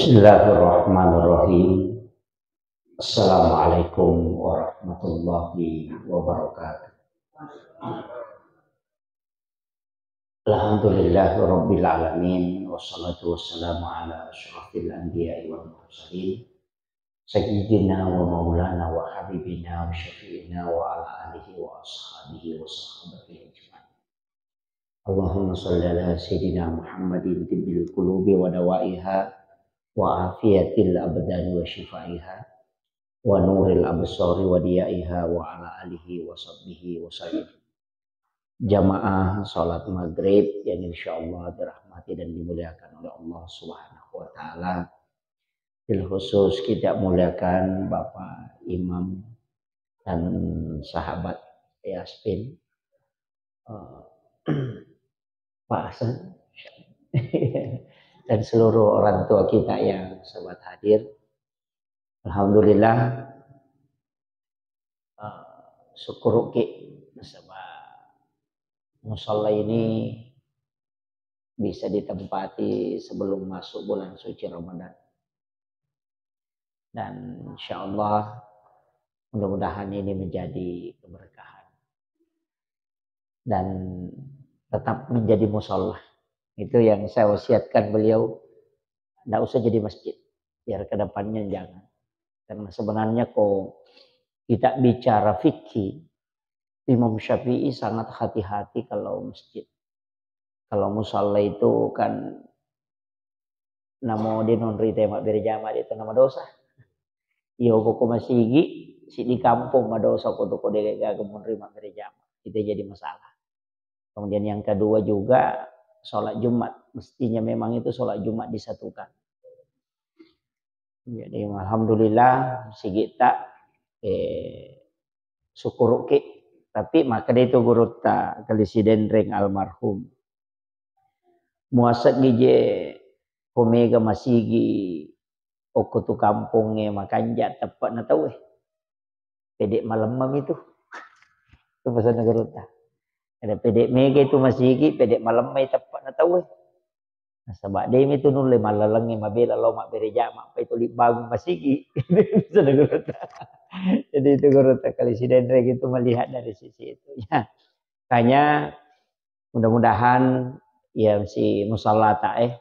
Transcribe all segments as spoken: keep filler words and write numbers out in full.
Bismillahirrahmanirrahim. Assalamualaikum warahmatullahi wabarakatuh. Alhamdulillahirabbil alamin, wassalatu wassalamu ala asyrafil anbiya'i wal mursalin, sayyidina wa maulana wa habibina wa syafi'ina wa ala alihi wa ashabihi wa sahabatihi ajma'in. Allahumma shalli ala sayyidina Muhammadin tibbil qulubi wa dawaiha, wa afiyatil abdani wa syifaiha, wa nuril absari wa diyaiha, wa ala alihi wa sahbihi wa sallim. Jamaah salat maghrib yang insyaallah dirahmati dan dimuliakan oleh Allah Subhanahu wa taala. Bil khusus kita muliakan Bapak Imam dan sahabat Yaspin, eh, Pak Hasan, dan seluruh orang tua kita yang sempat hadir. Alhamdulillah, eh, syukuruki nasaba musalla ini bisa ditempati sebelum masuk bulan suci Ramadan. Dan insyaallah mudah-mudahan ini menjadi keberkahan dan tetap menjadi musalla. Itu yang saya wasiatkan beliau, ndak usah jadi masjid, biar kedepannya jangan. Karena sebenarnya kok kita bicara fikih, Imam Syafi'i sangat hati-hati kalau masjid. Kalau musalla itu kan namo de nonri te mabbere jama de itu nama dosa. Iyo koko masigi, si di kampung madosa ko tu ko de gaga monri mabbere jama. Itu jadi masalah. Kemudian yang kedua juga sholat Jumat. Mestinya memang itu sholat Jumat disatukan. Jadi alhamdulillah sigita, eh, syukuruki. Tapi makkeda itu gurutta Kalisi Denreng almarhum. Muaseggi je ko mega masigi okko tu kampongnge makanja teppe'na tauwe. Pede malemmami tu. Itu pesanna gurutta. Ada pede mega itu masigi, pede malemmai teppe'na tauwe. Nasaba de mi tu nulle mallalengnge mabela lao mabbere jama, apa itu libbangung masigi. Pesanna gurutta. Jadi itu gurutta Kalisi Denreng itu melihat dari sisi itu. Ya. Makanya mudah-mudahan ya si musallata eh,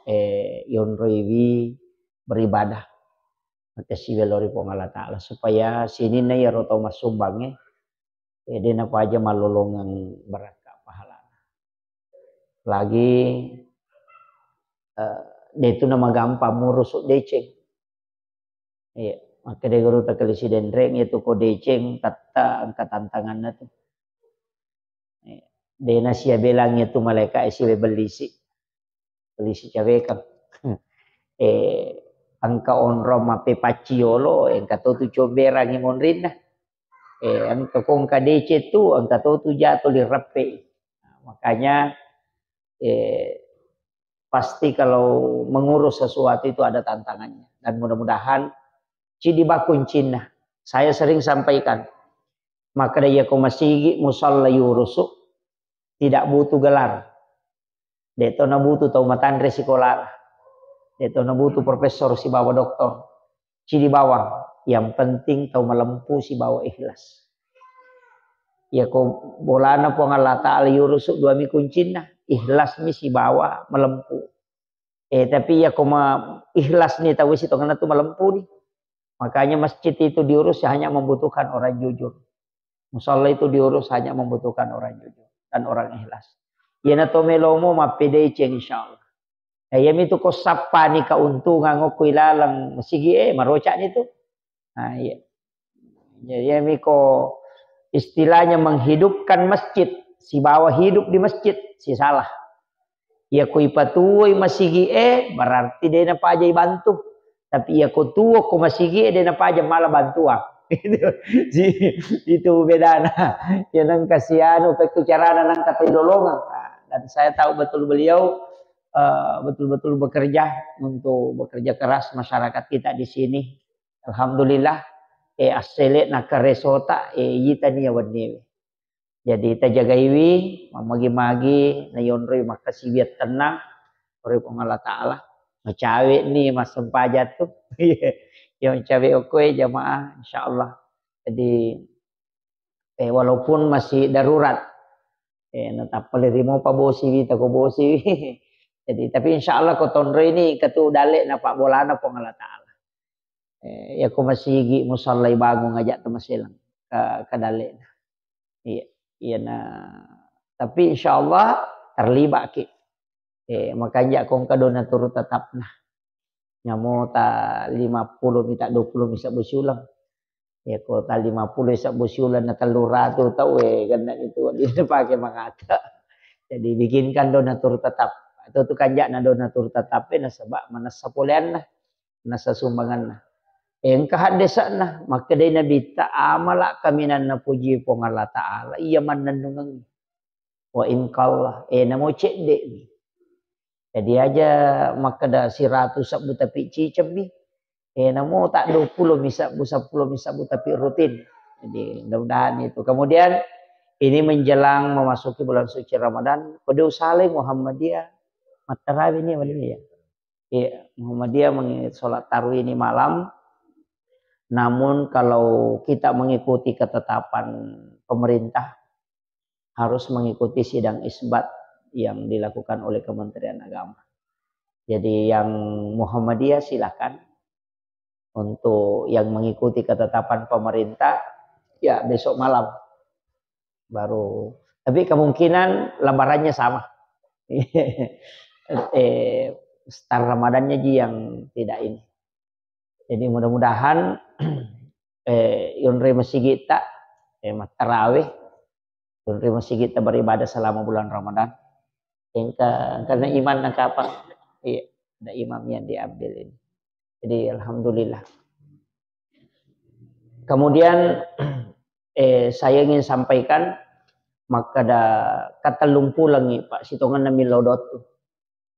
eh yonroiwi beribadah. Makkasiwi lao ri Puang Allah Ta'ala supaya sininna iyaro tau massumbangnge, eh, de napaja mallolongeng barakka pahalana. Lagi, eh, de tu namagampang murusu deceng. Iya, makkeda gurutta Kalisi Denreng, iya tu ko deceng tetta engka tantanganna tu. Iya. De nasiabelangi tu malaika siwe bellisi. Bellisi cawekeng. Eh, engka onrong mappepacci yolo, engka to tu comberangi monrinna. Eh, engka ko engka deceng tu, engka to tu jato lireppe. Nah, makanya, eh, pasti kalau mengurus sesuatu itu ada tantangannya. Dan mudah-mudahan cidi bakuncinna. Saya sering sampaikan, makkeda iya ko masigi musalla yurusu tidak butuh gelar. De to nabutuh tau matanre sikola. De to nabutuh profesor sibawa doktor. Cidi bawang. Yang penting tau malempu sibawa ikhlas. Iya ko bolana Puang Allah Ta'ala yurusu dua mi kuncinna. Ikhlas mi sibawa malempu. Eh, tapi iya ko ma-, ikhlas ni tau sitongenna tu malempu ni. Makanya masjid itu diurus hanya membutuhkan orang jujur. Musalla itu diurus hanya membutuhkan orang jujur dan orang ikhlas. Iyana to melomo mappedeceng insyaallah. Nah, iya mitu ko sappani keuntungan okko ilaleng masigi eh maroca ni tu. Nah, iya. Jadi iya miko istilahnya menghidupkan masjid, sibawa hidup di masjid, si salah. Iya ko ipatuwoi masigi eh, berarti de napaja ibantu. Tapi iya ko tuwo ko masigi eh, de napaja mala bantuang. Itu, si-, itu bedana. Ya nengka sianu, pekku carana nengka tololongeng. Nah, dan saya tahu betul beliau, eh, betul-betul bekerja untuk bekerja keras masyarakat kita di sini. Alhamdulillah, eh, assele nakaresota, eh, yitani ya wennewe. Jadi tajagaiwi, mamagi-magi, nayonroi makkasiwiang tennang, ri Puang Allah Ta'ala. Cawe ni massempajang tu. Ya, cawe okkoe jamaah, insyaallah. Jadi, eh, walaupun masih darurat, eh, natappa lirimo pa bosiwi, tako bosiwi. Jadi, tapi insyaallah ko tonro ini ketu dale na pabbolana Puang Allah Ta'ala. Eh, ya ko masigi musallai bangung aja tu maselang ke, ke dale. Iya, iya na. Tapi insyaallah terlibat ki. Eh, makanya kong kado na turu tetap nah. Nyamo ta lima puluh mita dua puluh misa bosi ulang. Ya ko ta lima puluh isa bosi ulang na tellu ratu tau, eh, kena itu dipake mangata. Jadi bikinkan do na turu tetap. Atau tu kanjak na do na turu tetap, eh, nasaba manessa poleanna, nasa sumbanganna. Engka haddesa'na, makkedai Nabitta, amala kaminanna puji Puang Allah Ta'ala, iya mannennungengngi. Wa in qalla, eh, namo cedde'mi. Jadi aja makkeda siratu sebbu tapi cicemmi. Eh, namo tak dua puluh mi sebbu, sepuluh mi sebbu tapi rutin. Jadi mudah-mudahan itu. Kemudian ini menjelang memasuki bulan suci Ramadan, pada usalai Muhammadiyah, mattarawi ni wali ya. Iya, Muhammadiyah mengi-, sholat tarawih ini malam. Namun kalau kita mengikuti ketetapan pemerintah, harus mengikuti sidang isbat yang dilakukan oleh Kementerian Agama. Jadi yang Muhammadiyah silakan, untuk yang mengikuti ketetapan pemerintah, ya besok malam baru. Tapi kemungkinan lebarannya sama. Eh, star Ramadannya ji yang tidak ini. Jadi mudah-mudahan, eh, yonre masigi ta, eh, mattarawe, yonre masigi ta beribadah selama bulan Ramadan. Engka, karena iman na kapang, iya, ada imam yang diambil ini. Jadi alhamdulillah. Kemudian, eh, saya ingin sampaikan, makkeda katellumpulengngi, Pak, sitongenna millau doang tu.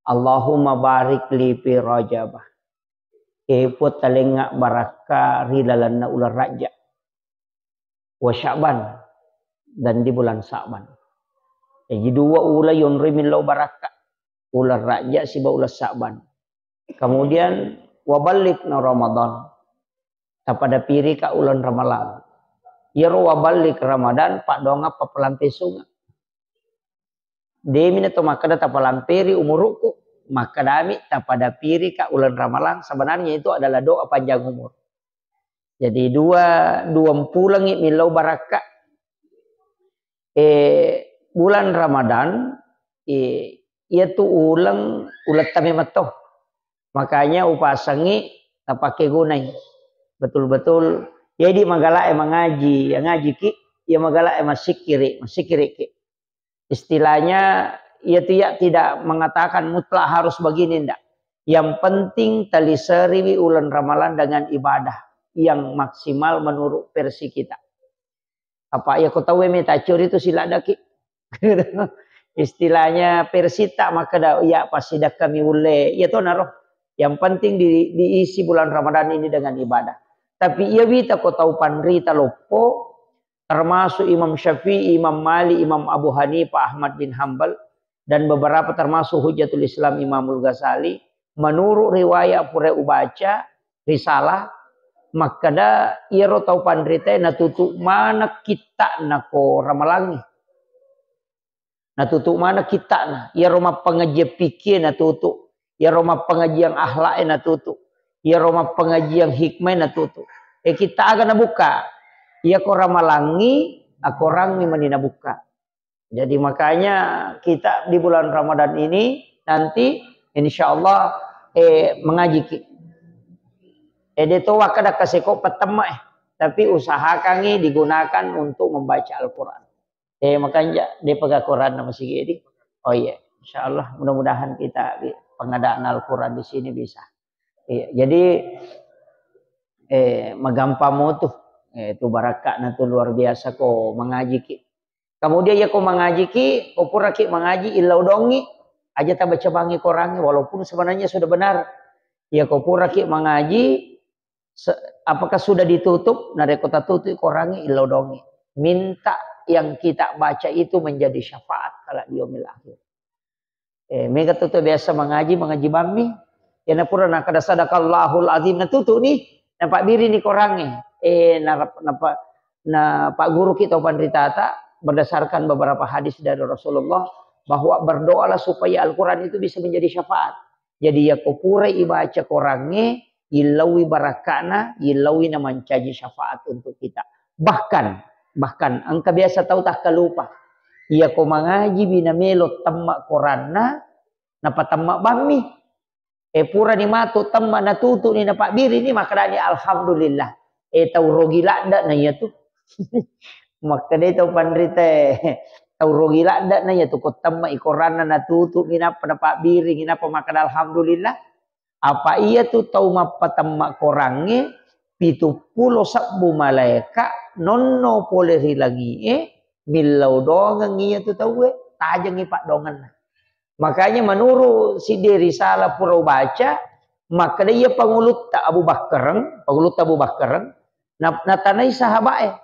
Allahumma barik li fi Rajab. Eh, Puang, talengnga barakka ri lalenna uleng Rajab. Wa Sya'ban, dan di bulan Sya'ban. Jadi dua uleng yonroi millau barakka. Uleng Rajab siba uleng Sya'ban. Kemudian, wa ballighna Ramadan. Tapada piri ka uleng Ramalang. Yero wa balligh Ramadan, paddoangeng pappalampe sunge. Demi na to makkeda tapalamperi umurukku, makkedami tapada piri ka uleng Ramalang, sebenarnya itu adalah doa panjang umur. Jadi dua, dua mpulengngi millau barakka. Eh, bulan Ramadan, eh, iya tu uleng, uleng tame metto. Makanya upasengngi tapake gunai. Betul-betul, jadi magala e mangaji, ya ngaji ki, ya magala e masikiri, masikiri ki. Istilahnya, iya tu ya tidak mengatakan mutlak harus begini, ndak. Yang penting taliseriwi uleng Ramalang dengan ibadah yang maksimal menurut versi kita. Apa ya ko tau meta curi tu siladaki. Istilahnya versi ta makkeda, ya pasti dakami ulle. Ya to naro. Yang penting di, diisi bulan Ramadan ini dengan ibadah. Tapi iya wita ko tau panrita loppo, termasuk Imam Syafi'i, Imam Malik, Imam Abu Hanifah, Ahmad bin Hambal, dan beberapa termasuk Hujjatul Islam Imamul Ghazali, menurut riwayat pura ubaca, risalah, makkeda iyaro tau panritae natutu maneng kitta'na ko Ramalangngi. Natutu maneng kitta'na. Iyaro mappengajian fikih natutu. Iyaro mappengajian akhlak e natutu. Iyaro mappengajian hikmah e natutu. E kitta aga nabukka? Iya ko Ramalangngi, akorangmi mani nabukka. Jadi makanya kita di bulan Ramadan ini nanti insya Allah, eh, mengajiki. Eh, de to wakkeda kaseko pettemma, eh, tapi usahakangi digunakan untuk membaca Al-Quran. Eh, makanya dia pegang Quran nama sigedi. Oh iya, insya Allah mudah-mudahan kita di pengadaan Al-Quran di sini bisa. Iya, jadi, eh, magampang mo tu. Eh, tu barakka na tu luar biasa ko mengajiki. Kemudian ya ko mangajiki, ko puraki mangaji illau dongi, aja tabaca bangi korangi, walaupun sebenarnya sudah benar. Ya ko puraki mangaji, se-, apakah sudah ditutup? Narekko tatutup korangi illau dongi. Minta yang kita baca itu menjadi syafaat kalau di yaumil akhir. Eh, mega tu, tu biasa mangaji, mangaji bammi. Iyana pura nakkeda sadaqallahul azim, natutu'ni, napabbirini korangnge. Eh, na, napa, napagguruki tau panritata berdasarkan beberapa hadis dari Rasulullah bahwa berdoalah supaya Al-Quran itu bisa menjadi syafaat. Jadi, yako purai ibaca korangnge, illaui barakka'na, illaui namancaji syafaat untuk kita. Bahkan, bahkan engka biasa tau takkalupa. Iyako mangajibi namelo temma koranna, napatemma bammi. Eh, purani matu temma, natutu'ni, napabbirini, makkedani, "Alhamdulillah." Eh, tau rogi ladde'na iyatu. Makkedai tau panrita, "Tau rogi ladde'na iyatu, ko temma i koranna, natutu'mi, nappa napabbiringi, nappa makkeda alhamdulillah." Apa iyatu tau mappatemma korangnge, pitu pulo sebbu malaeka nonno pole ri langi'e, millau doangeng iyatu tauwe, tajengngi paddoangenna. Makanya menurut siddi risalah pura ubaca, makkeda iya pangulutta Abu Bakkareng, pangulutta Abu Bakkareng, na-, natanai sahaba'e.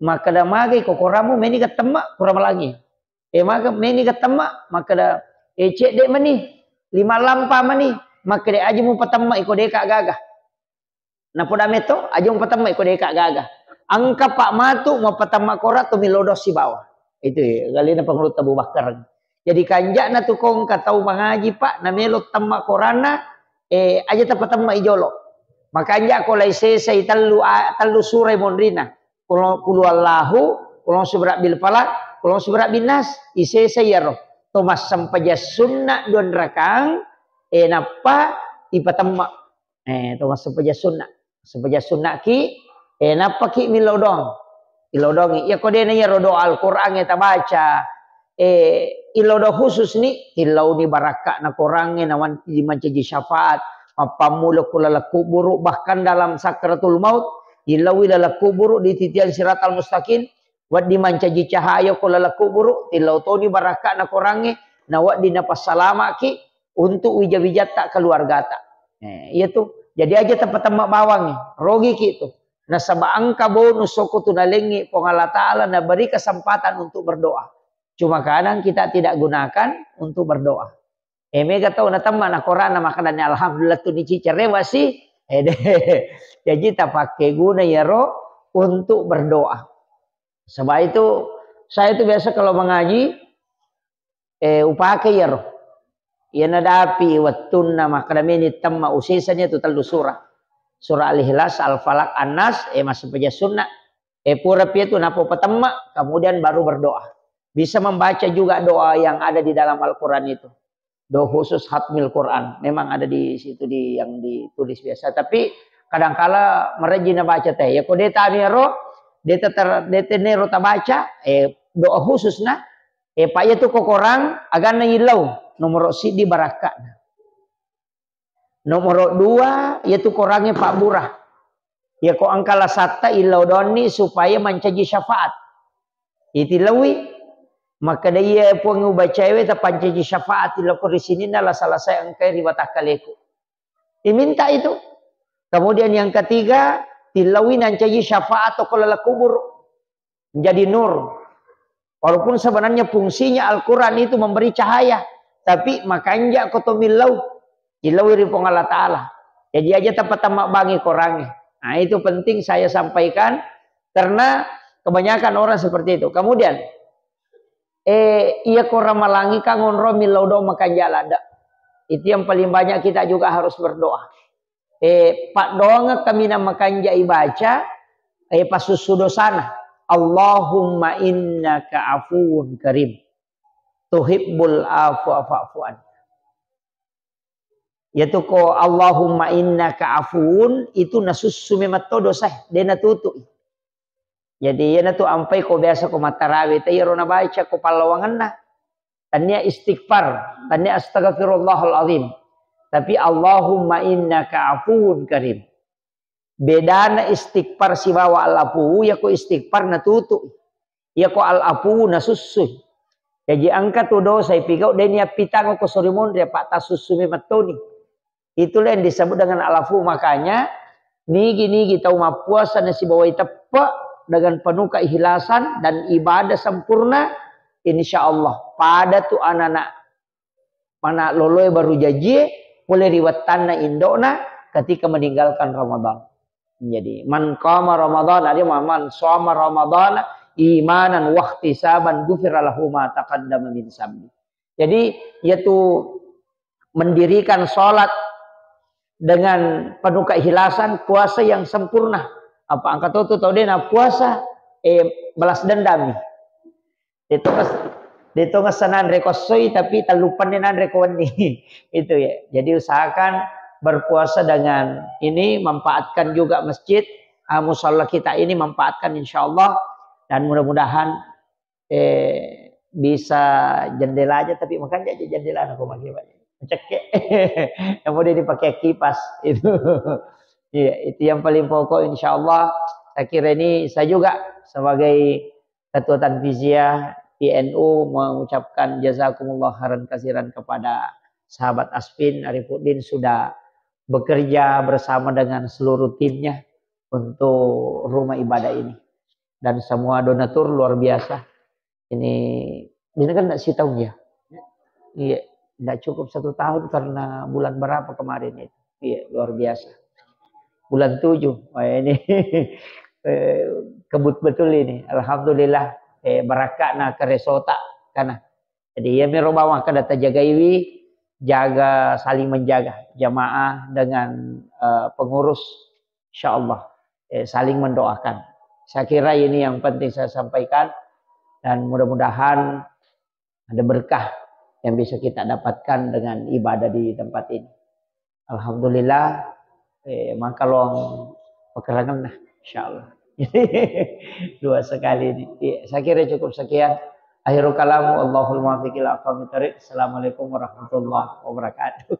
Makkeda, "Magai ko korammu meni ga temma, pura malangi." Eh, maga meni ga temma, makkeda, "Eh, cedde mani, lima lampa mani." Makkeda, "Aja mupatemma iko deka gaga." Napoda metto, "Aja mupatemma iko deka gaga." Engka pa matu mapatemma korang to millau doang sibawa. Itu ya, galena pangulutta Abu Bakar. Jadi kanja'na tu ko engka tau mangaji, Pak, namelo temma koranna, eh, aja tapatemma i jolo. Makanja ko lai sesai tellu a-, tellu sura monrina. Kulo-, kulu Allahu, kulo subra bil falak, kulo subra bin nas. Isesai iyaro. To massempajang sunna dua rakang, eh, nappa ipatemma. Eh, to massempajang sunna. Sempajang sunna ki, eh, nappa ki millau doang. Millau doang. Iya ko dena iyaro doa Al-Quran e tabaca. Eh, illau doa khusus ni, tillauni barakka'na korangnge, nawan dimancaji syafaat, mappammula ko laleng kuburu, bahkan dalam sakratul maut, illaui laleng kuburu di titian siratal mustaqim, wedding mancaji cahaya ko laleng kuburu, tillau toni barakka'na korangnge, na wedding napassalama'ki untuk wija-wijatta keluargata. Eh, iya tu. Jadi aja tapatemma bawangngi, rogiki tu. Nasaba engka bonus soko tu nalengngi Puang Allah Ta'ala naberi kesempatan untuk berdoa. Cuma kadang kita tidak gunakan untuk berdoa. Eh, mega tau natemma na koranna makkedani alhamdulillah tu nicicerewasi. Eh, deh. Jadi tapakai guna iyaro untuk berdoa. Sebab itu saya itu biasa kalau mengaji, eh, upake iyaro. Iyana dapi wettunna makkeda meni temma usesani tu tellu surah. Surah Al-Ikhlas, Al-Falaq, An-Nas, eh, massempajang sunna. Eh, pura pi tu napopatemma, kemudian baru berdoa. Bisa membaca juga doa yang ada di dalam Al-Quran itu. Doa khusus hatmil Quran. Memang ada di situ di, yang ditulis biasa. Tapi kadangkala merejji nabaca teh. Ya ko de tani ro, de teter-, de tenero tabaca, eh, doa khusus na. Eh, Pak, iya tu ko korang, aganna illau. Nomoro siddi barakka'na. Nomoro dua, iya tu korangnge pabbura. Iya ko engka lasatta illau doanni supaya mancaji syafaat. Itillaui, makkeda iya Puang ubacaiwe tapancaji syafaat illau ko ri sininna lasa-lasae engkae ri watakkaleku. Diminta itu. Kemudian yang ketiga, tillaui nancaji syafaat ko laleng kuburu. Menjadi nur. Walaupun sebenarnya fungsinya Al-Quran itu memberi cahaya, tapi makanja ko to millau, illau ri Puang Allah Ta'ala. Jadi aja tapatemma bangi korangnge. Nah, itu penting saya sampaikan karena kebanyakan orang seperti itu. Kemudian, eh, iya ko ramalangi kan ngonro millau doang makanja ladde. Itu yang paling banyak kita juga harus berdoa. Eh, paddoangeng kaminang makanja ibaca, eh, pasussu dosana. Allahumma innaka afuwun karim. Tuhibbul afwa fa'fu anni. Yatu ko Allahumma innaka afuwun, itu nasussu memang to dosae, de natutu'i. Jadi, iyanatu ampai ko biasa ko mattarawe, te iyaro nabaca ko pallawangenna. Tania istighfar, tania astaghfirullahal azim. Tapi Allahumma innaka afuwun karim. Bedana istighfar sibawa al-afuwu, yako istighfar natutu. Yako al-afuwu nasussu. Jaji engka tu dosa ipigau, de niappitang ko sori monri, apa tasussu memettoni. Itulah yang disebut dengan al-afu. Makanya, nigi-nigi tau mappuasa nasibawai teppe dengan penuh keikhlasan dan ibadah sempurna, insya Allah pada tu anak-anak mana loloe baru jajie, pole ri wettanna indo'na ketika meninggalkan Ramadan. Jadi, man qama Ramadan, ada man, man shoma Ramadan imanan wahtisaban ghufira lahu ma taqaddama min zambi. Jadi, yaitu mendirikan sholat dengan penuh keikhlasan, puasa yang sempurna. Apa angka to tu tau dena puasa, eh, balas dendam nih. Itu nges-, itu ngesenanre ko essoi, tapi tellupanne nanre ko wenni. Itu ya. Jadi usahakan berpuasa dengan ini, manfaatkan juga masjid, ah, musala kita ini manfaatkan insya Allah. Dan mudah-mudahan, eh, bisa jendela aja, tapi makanya aja jendela aku pakai, Pak. Cekke. Yang udah dipakai kipas itu. Iya, itu yang paling pokok insya Allah. Saya kira ini saya juga sebagai Ketua Tanfiziyah P N U mengucapkan jazakumullah khairan kasiran kepada sahabat Aspin Arifuddin sudah bekerja bersama dengan seluruh timnya untuk rumah ibadah ini. Dan semua donatur luar biasa. Ini, ini kan nggak sih tahun ya? Iya, nggak cukup satu tahun karena bulan berapa kemarin itu. Iya, luar biasa. Bulan tujuh. Wah, ini, eh, kebut betul ini. Alhamdulillah, eh, barakka na keresota kana. Jadi, ya, mero bawang kada tajagaiwi, jaga, saling menjaga jamaah dengan, eh, pengurus, insya Allah, eh, saling mendoakan. Saya kira ini yang penting saya sampaikan, dan mudah-mudahan ada berkah yang bisa kita dapatkan dengan ibadah di tempat ini. Alhamdulillah, eh, maka long pekerangan nah, insya Allah. Dua sekali ini. Iya, saya kira cukup sekian. Akhirul kalamu, Allahul muwaffiq ila aqwamit thariq. Assalamualaikum warahmatullahi wabarakatuh.